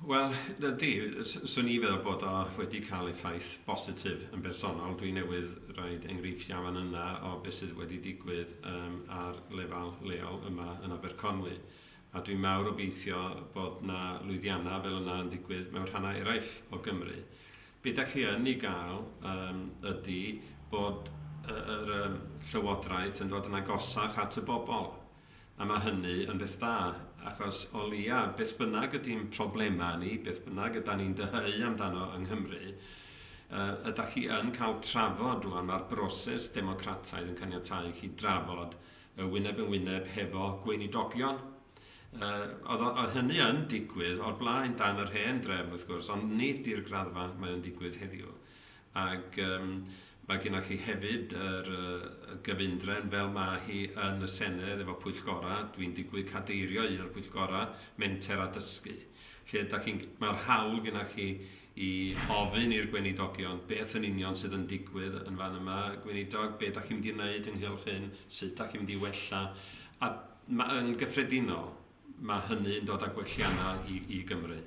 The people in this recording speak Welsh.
Wel, ydy, swn i feddwl bod o wedi cael effaith bositif yn bersonol. Dwi newydd roid enghreifftiau fan yna o beth sydd wedi digwydd um, ar lefel leol yma yn Aberconwy. A dwi'n mawr obeithio bod 'na lwyddiannau fel yna yn digwydd mewn rhannau eraill o Gymru. Be da chi yn ei gael um, ydy bod yr um, llywodraeth yn dod yn agosach at y bobl. A mae hynny yn beth da, achos o leia, beth bynnag ydy'n problemau ni, beth bynnag yda ni'n dyheu amdano yng Nghymru, uh, ydych chi yn cael trafod rwan, mae'r broses democrataidd yn caniatáu i chi drafod y wyneb yn wyneb hefo gweinidogion. Uh, oedd, oedd hynny yn digwydd o'r blaen dan yr hen drefn wrth gwrs, ond nid i'r graddfa mae o'n digwydd heddiw. Ac um, mae gennych chi hefyd yr uh, gyfundrefn fel mae hi yn y Senedd efo pwyllgorau. Dwi'n digwydd cadeirio un o'r pwyllgorau, Menter a Dysgu, lle mae'r hawl gennych chi i ofyn i'r gweinidogion beth yn union sydd yn digwydd yn fan yma, Gweinidog, be dach chi'n mynd i wneud ynghylch hyn, sut dach chi'n mynd i wella, a ma' yn gyffredinol, mae hynny'n dod â gwelliannau i i Gymru.